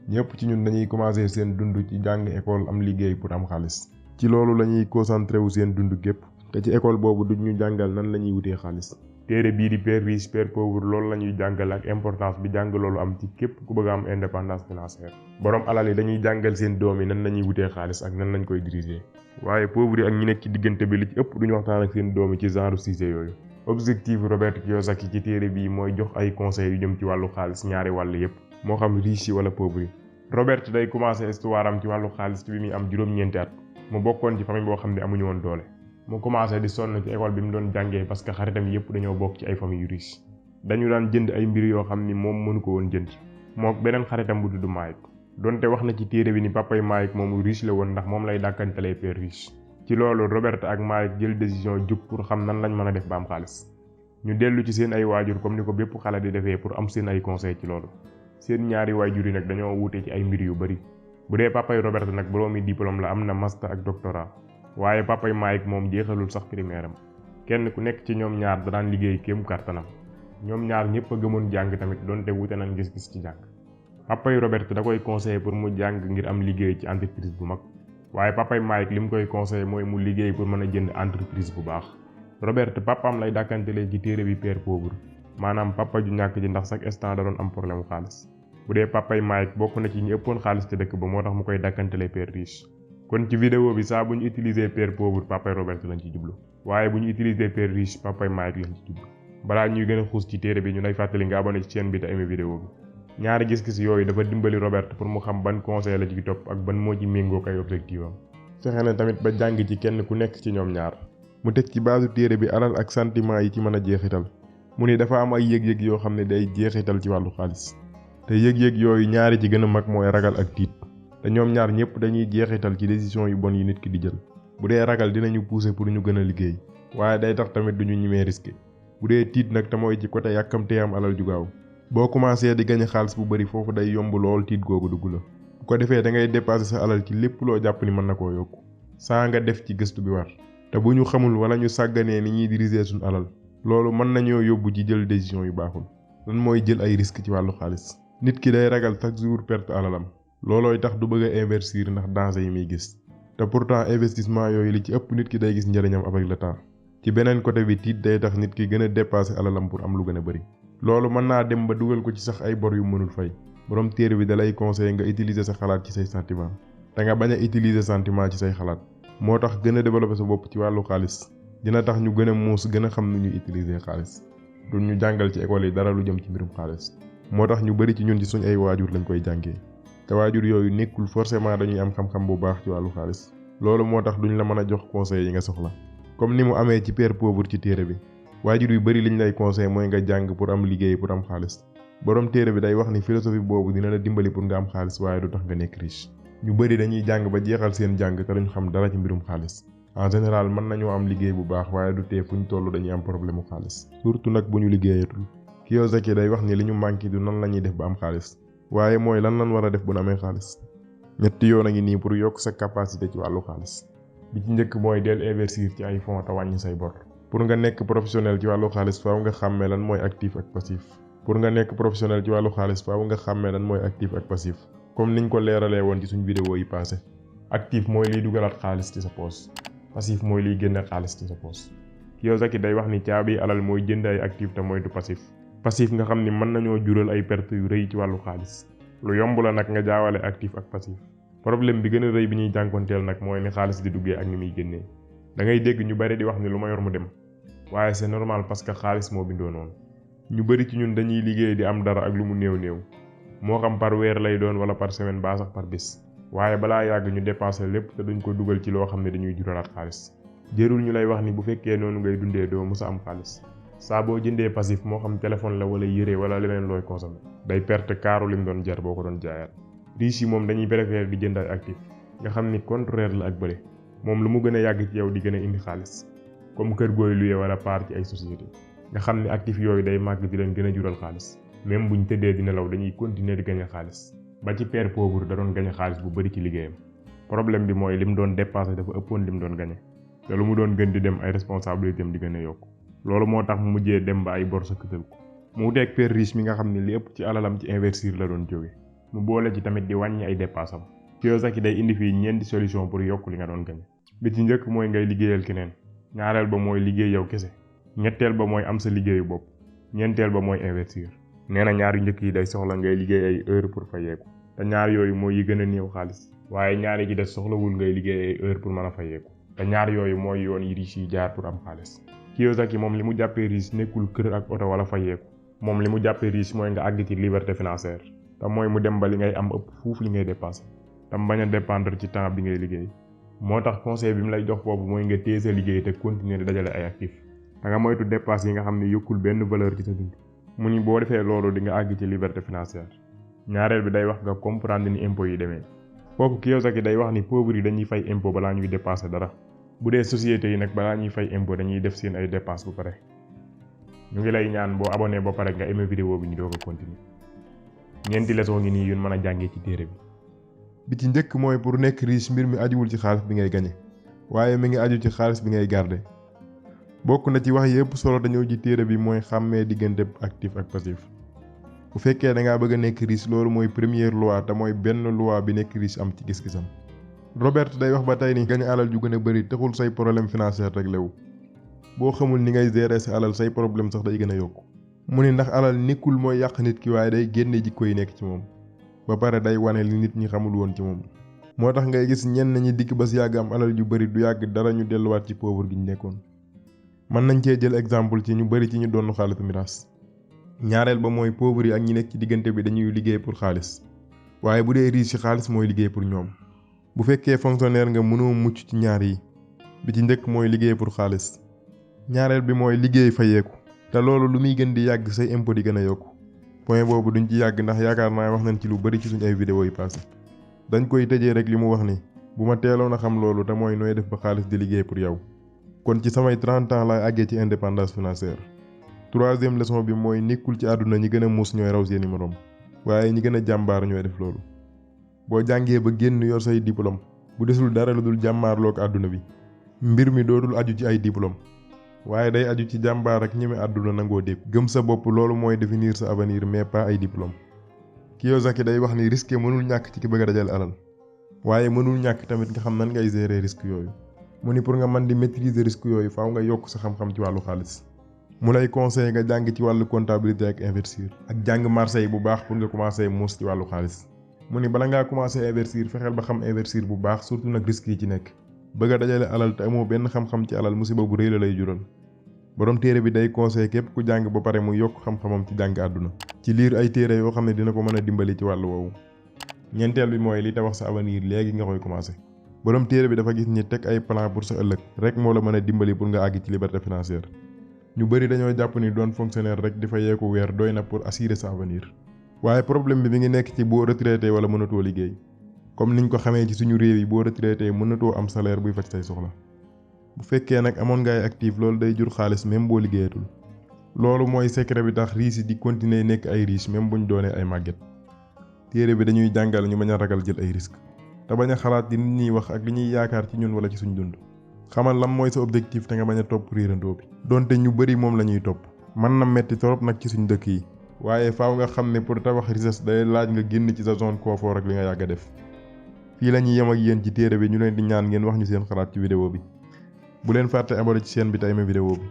ñëpp ci ñun dañuy commencer seen dund ci jàng école am liggéey pour am xaalis ci loolu la ñuy concentré wu seen dund gépp te ci école boobu duñ ñu jàngal nan la ñuy wutee xaalis. téere bii di Père Riche Père Pauvre loolu la ñuy jàngal ak importance bi jàng loolu am ci képp ku bëgg a am indépendance financière. borom alal yi dañuy jàngal seen doom yi nan la ñuy wutee xaalis ak nan lañ koy diriger waaye pauvre yi ak ñi nekk ci diggante bi li ci ëpp duñu waxtaan ak seen doom yi ci genre sujet yooyu. objectif Robert Kiyosaki ci téere bii mooy jox ay conseils yu jëm ci wàllu xaalis ñaari wàll yépp moo xam riche yi wala pauvre yi. Robert day commencer histoire am ci wàllu xaalis bi muy am juróom-ñeenti at mu bokkoon ci famille boo xam ne amuñu woon doole. mu commencé di sonn ci école bi mu doon jàngee parce que xaritam yépp dañoo bokk ci ay famille yu riche. dañu daan jënd ay mbir yoo xam ni moom mënu ko woon jënd moo beneen xaritam bu tudd Mike donte wax na ci téere bi ni papay Mike moomu riche la woon ndax moom lay dàkkantalee Père Riche. ci loolu Robert ak Mike jël décision jóg pour xam nan lañ mën a def ba am xaalis. ñu dellu ci seen ay waajur comme ni ko bépp xale di defee pour am seen ay conseil ci loolu. seen ñaari waajur yi nag dañoo wuute ci ay mbir yu bari bu dee papay Robert nag boroomi diplôme la am na master ak doctorat waaye papay Mike moom jeexalul sax primaire am. kenn ku nekk ci ñoom ñaar da daan liggéey kéem kàttanam ñoom ñaar ñëpp a gëmoon jàng tamit donte wuute nañ gis-gis ci jàng. papay Robert da koy conseillé pour mu jàng ngir am liggéey ci entreprise bu mag waaye papay Mike li mu koy conseillé mooy mu liggéey pour mën a jënd entreprise bu baax. Robert papaam lay dàkkantelee ci téere bi Père Pauvre maanaam papa ju ñàkk ji ndax chaque instant da doon am problème xaalis. bu dee papay Mike bokk na ci ñi ëppoon xaalis ci dëkk ba moo tax mu koy dàkkantelee Père Riche. kon ci vidéo bi saa bu ñu utiliser Père Pauvre papay Robert lañ ci jublu waaye bu ñu utiliser Père Riche papay Mike lañ ci jublu. balaa ñuy gën a xuus ci téere bi ñu lay fàttali nga abonné ci chaîne bi te aimé vidéo bi. ñaari gis-gis yooyu dafa dimbali Robert pour mu xam ban conseil la ci topp ak ban moo ci méngoo ay objectif am. fexe na tamit ba jàng ci kenn ku nekk ci ñoom ñaar. mu teg ci baasu téere bi alal ak sentiment yi ci mën a jeexital mu ni dafa am ay yëg-yëg yoo xam ne day jeexital ci wàllu xaalis te yëg-yëg yooyu ñaari ci gën a mag mooy ragal ak tiit te ñoom ñaar ñëpp dañuy jeexital ci décision yu bon yi nit ki di jël. bu dee ragal dinañu pousser pour ñu gën a liggéey waaye day tax tamit duñu ñimee risqué bu dee tiit nag te mooy ci côté yàkkamtee am alal ju gaaw boo commencé di gañe xaalis bu bari foofu day yomb lool tiit googu dugg la bu ko defee da ngay dépasser sa alal ci lépp loo jàpp ni mën na koo yokku saa nga def ci gëstu bi war. te bu ñu xamul wala ñu sàgganee ni ñuy diriger suñu alal loolu mën nañoo yóbbu ci jël décision yu baaxul. lan mooy jël ay risque ci wàllu xaalis. nit ki day ragal chaque jour perte alalam loolooy tax du bëgg a investir ndax danger yi muy gis te pourtant investissement yooyu li ci ëpp nit ki day gis njëriñam avec le temps. ci beneen côté bi tiit day tax nit ki gën a dépasser alalam pour am lu gën a bari. loolu mën naa dem ba dugal ko ci sax ay bor yu mënul fay borom téere bi dalay conseiller nga utiliser sa xalaat ci say sentiment te nga bañ a utiliser sentiment ci say xalaat. moo tax gën a développer sa bopp ci wàllu xaalis dina tax ñu gën a muus gën a xam nu ñuy utiliser xaalis du ñu jàngal ci école yi dara lu jëm ci mbirum xaalis. moo tax ñu bari ci ñun ci suñ ay waajur lañ koy jàngee te waajur yooyu nekkul forcément dañuy am xam-xam bu baax ci wàllu xaalis. loolu moo tax duñ la mën a jox conseil yi nga soxla comme ni mu amee ci Père Pauvre ci téere bi waajur yu bari liñ lay conseil mooy nga jàng pour am liggéey pour am xaalis. borom téere bi day wax ni philosophie boobu dina la dimbali pour nga am xaalis waaye du tax nga nekk riche. ñu bari dañuy jàng ba jeexal seen jàng te duñ xam dara ci mbirum xaalis en général mën nañoo am liggéey bu baax waaye du tee fuñ toll dañuy am problème mu xaalis surtout nag bu ñu liggéeyatul. Kiyosaki day wax ni li ñu manqué du nan la ñuy def ba am xaalis waaye mooy lan lañ war a def bu nu amee xaalis. ñetti yoon a ngi nii pour yokk sa capacité ci wàllu xaalis bi ci njëkk mooy del investir ci ay fonds te wàññi say bor. pour nga nekk professionnel ci wàllu xaalis faaw nga xàmmee lan mooy actif ak passif. pour nga nekk professionnel ci wàllu xaalis faaw nga xàmmee lan mooy actif ak passif. comme niñ ko leeralee woon ci suñ vidéo yi passé actif mooy liy dugalaat xaalis ci sa poos passif mooy liy génne xaalis ci sa poos. Kiyosaki day wax ni caabi alal mooy jënd ay actif te moytu passif. passif nga xam ni mën nañoo jural ay perte yu rëy ci wàllu xaalis lu yomb la nag nga jaawale actif ak passif. problème bi gën a rëy bi ñuy jànkonteel nag mooy ni xaalis di duggee ak ni muy génnee da ngay dégg ñu bari di wax ni lu ma yor mu dem waaye c'est normal parce que xaalis moo bindoo noonu. ñu bari ci ñun dañuy liggéey di am dara ak lu mu néew moo xam par weer lay doon wala par semaine baa sax par bis waaye balaa yàgg ñu dépenser lépp te duñ ko dugal ci loo xam ne dañuy juralaat xaalis. jërul ñu lay wax ni bu fekkee noonu ngay dundee doo mës a am xaalis saa boo jëndee passif moo xam téléphone la wala yére wala leneen looy consommer day perte kaaru lim doon jar boo ko doon jaayaat. riche yi moom dañuy préférer di jënd ay actif nga xam ni contraire la ak bële moom lu mu gën a yàgg ci yow di gën a indi xaalis comme kër gooy luye wala part ci ay société nga xam ni actif yooyu day màgg di leen gën a jural xaalis. même buñ tëddee di nelaw dañuy continuer di gañe xaalis ba ci Père Pauvre da doon gañe xaalis bu bari ci liggéeyam problème bi mooy lim doon dépassé dafa ëppoon lim doon gañe te lu mu doon gën di dem ay responsabilité am di gën a yokk loolu moo tax mu mujjee dem ba ay bor sa këtal ko mu wuteeg Père Riche mi nga xam ne li ëpp ci alalam ci investir la doon jóge mu boole ci tamit di wàññi ay dépenses am. Kiyosaki day indi fii ñeenti solution pour yokk li nga doon gañ. bi ci njëkk mooy ngay liggéeyal keneen, ñaareel ba mooy liggéey yow kese, ñetteel ba mooy am sa liggéeyu bopp, ñeenteel ba mooy investir. nee na ñaar yu njëkk yi day soxla ngay liggéey ay heure pour fayeeku, te ñaar yooyu mooy yi gën a néew xaalis. waaye ñaar yi ci des soxlawul ngay liggéey ay heure pour mën a fayeeku, te ñaar yooyu mooy yoon yi riche yi jaar pour am xaalis. Kiyosaki moom li mu jàppee riche nekkul kër ak oto wala fayeeku, moom li mu jàppee riche mooy nga àgg ci liberté financière, te mooy mu dem ba li ngay am ëpp fuuf li ngay dépensé, tam bañ a dépendre ci temps bi ngay liggéey. moo tax conseil bi mu lay jox foofu mooy nga téye sa liggéey te continuer di dajale ay actif, da nga moytu dépense yi nga xam ne yokkul benn valeur ci sa dund. mu ni boo defee loolu di nga àgg ci liberté financière. ñaareel bi day wax nga comprendre ni impôt yi demee. foofu Kiyosaki day wax ni pauvre yi dañuy fay impôt balaa ñuy dépenser dara, bu dee société yi nag balaa ñuy fay impôt dañuy def seen ay dépenses bu pare. ñu ngi lay ñaan boo abonné ba pare nga aimé vidéo bi ñu doog a continuer. ñeenti leçon ngi nii yun mën a jàngee ci téere bi ci njëkk mooy pour nekk riche mbir mi ajuwul ci xaalis bi ngay gañe, waaye mi ngi aju ci xaalis bi ngay garder. bokk na ci wax yépp solo dañoo ji téere bi mooy xàmmee diggante actif ak passif. bu fekkee da ngaa bëgg a nekk riche loolu mooy première loi te mooy benn loi bi nekk riche am ci gis-gisam. Robert day wax ba tey ni gañe alal ju gën a bëri taxul say problème financier réglé wu. boo xamul ni ngay gérer sa alal say problème sax day gën a yokku. mu ni ndax alal nekkul mooy yàq nit ki waaye day génne jikko yi nekk ci moom, ba pare day wane li nit ñi xamul woon ci moom. moo tax ngay gis ñenn ñi dikk ba si yàgg am alal ju bëri du yàgg dara ñu delluwaat ci pauvre gi ñu nekkoon. mën nañ cee jël exemple ci ñu bëri ci ñu doon xaalisu miraas. ñaareel ba mooy pauvre yi ak ñi nekk ci diggante bi dañuy liggéey pour xaalis, waaye bu dee riche ci xaalis mooy liggéey pour ñoom. bu fekkee fonctionnaire nga mënoo mucc ci ñaar yi. bi ci njëkk mooy liggéey pour xaalis, ñaareel bi mooy liggéey fayeeku, te loolu lu muy gën di yàgg say impôt di gën a yokku. point boobu duñ ci yàgg ndax yaakaar naa wax nañ ci lu bari ci suñu ay vidéo yi passé. dañ koy tëjee rek li mu wax ni bu ma teeloon a xam loolu te mooy nooy def ba xaalis di liggéey pour yow, kon ci samay 30 ans laay àggee ci indépendance financière. troisième leçon bi mooy nekkul ci àdduna ñi gën a muus ñooy raw seeni moroom, waaye ñi gën a jàmbaar ñooy def loolu. boo jàngee ba génn yor say diplôme, bu desul dara lu dul jàmmaarloog àdduna bi, mbir mi dootul aju ci ay diplôme, waaye day aju ci jàmbaar ak ñeme àdduna nangoo dégg. gëm sa bopp loolu mooy définir sa avenir mais pas ay diplôme. Kiyosaki day wax ni risque mënul ñàkk ci ki bëgg a dajal alal, waaye mënul ñàkk tamit nga xam nan ngay gérer risque yooyu. mu ni pour nga mën di maîtriser risque yooyu faaw nga yokk sa xam-xam ci wàllu xaalis. mu lay conseiller nga jàng ci wàllu comptabilité ak investir, ak jàng marché yi bu baax pour nga commencer muus ci wàllu xaalis. mu ni bala ngaa commencer investir fexeel ba xam investir bu baax surtout nag risque yi ci nekk. bëgg a dajale alal te amoo benn xam-xam ci alal musiba bu rëy la lay jural. borom téere bi day conseil képp ku jàng ba pare mu yokk xam-xamam ci jàng àdduna, ci liir ay téere yoo xam ne dina ko mën a dimbali ci wàllu woowu. ñeenteel bi mooy li tabax sa avenir léegi nga koy commencer. borom téere bi dafa gis ni teg ay plan pour sa ëllëg rek moo la mën a dimbali pour nga àgg ci liberté financière. ñu bari dañoo jàpp ni doon fonctionnaire rek di fa yeeku weer doy na pour assurer sa avenir. waaye problème bi mi ngi nekk ci boo retraité wala mënatoo liggéey. comme niñ ko xamee ci suñu réew yi boo retraité mënatoo am salaire buy faj say soxla. bu fekkee nag amoon ngay actif loolu day jur xaalis même boo liggéeyatul. loolu mooy secret bi tax riche yi di continuer nekk ay riche même buñ doonee ay màgget. téere bi dañuy jàngal ñu bañ a ragal jël ay risques, te bañ a xalaat di nit ñuy wax ak li ñuy yaakaar ci ñun wala ci suñ dund. xamal lan mooy sa objectif te nga bañ a topp riirandoo bi. donte ñu bari moom la ñuy topp. mën na metti torop nag ci suñ dëkk yi. waaye faaw nga xam ne pour tabax richesse day laaj nga génn ci sa zone confort ak li nga yàgg a def. fii la ñuy yem ak yéen ci téere bi ñu leen di ñaan ngeen wax ñu seen xalaat ci vidéo bi. bu leen fàtte abonné ci chaîne bi te aimé vidéo bi.